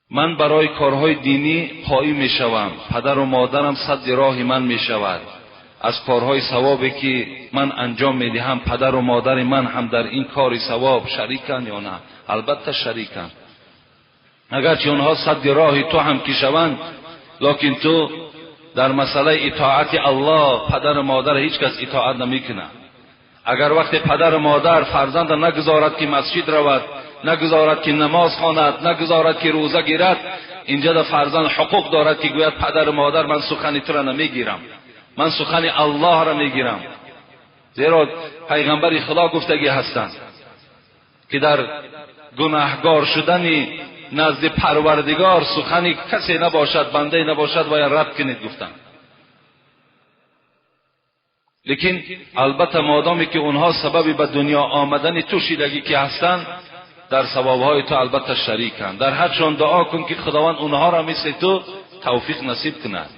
Ман барои корҳои динӣ қоим мешавам, падару модарам садди роҳи ман мешавад. Аз корҳои савобе ки ман анҷом медиҳам, падару модари ман ҳам дар ин кори савоб шариканд ё не? Албатта шариканд. Агарчи онҳо садди роҳи ту ҳам ки шаванд, лекин ту дар масъалаи итоати Аллоҳ падару модар ҳеҷ кас итоат намекунад. Агар вақте падару модар фарзандро нагузорад ки масҷид равад, нагузорад ки намоз хонад, нагузорад ки рӯза гирад, инҷо дар фарзанд ҳуқуқ дорад ки гӯяд: падару модар, ман сухани туро намегирам, ман сухани Аллоҳро мегирам. Зеро пайғамбари Худо гуфтагӣ ҳастанд ки дар гунаҳгор шудани назди Парвардигор сухани касе набошад, бандае набошад ва рад кунед, гуфтанд. Лекин албатта модоме ки онҳо сабаби ба дунё омадани ту шидагӣ ки ҳастанд, дар савобҳои ту албатта шариканд. Дар ҳақшон дуо кун ки Худованд онҳоро мисли ту тавфиқ насиб кунад.